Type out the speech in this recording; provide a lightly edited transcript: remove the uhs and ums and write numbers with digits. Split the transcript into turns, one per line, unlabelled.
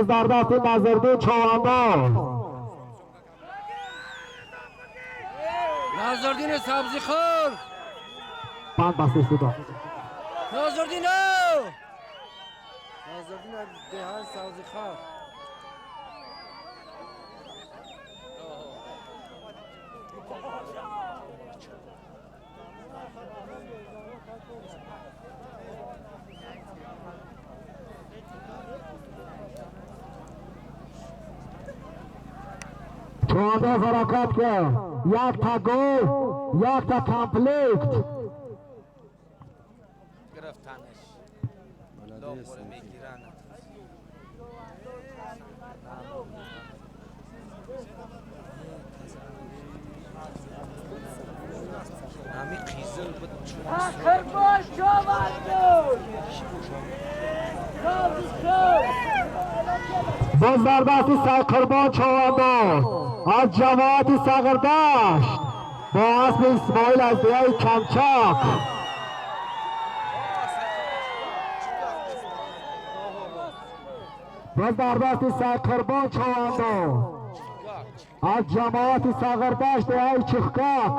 Дар дасти Назриддин Човандоз.
Назриддин Сабзихӯр.
Банд баста истодо.
Назриддин, Назриддин деҳаи Сабзихӯр.
Човандоз ҳаракат кард. Якта гол, якта комплект.
Гирифтанаш лоқура мегиранд. Ҳами қизил буд.
Қурбон Човандоз.
Боз дар дасти Сайқурбон Човандоз аз ҷамоати Сағирдашт бо аспи Исмоил аз деҳаи Камчак. Боз дар дасти Сайқурбон Човандоз аз ҷамоати Сағирдашт, деҳаи Чухкак.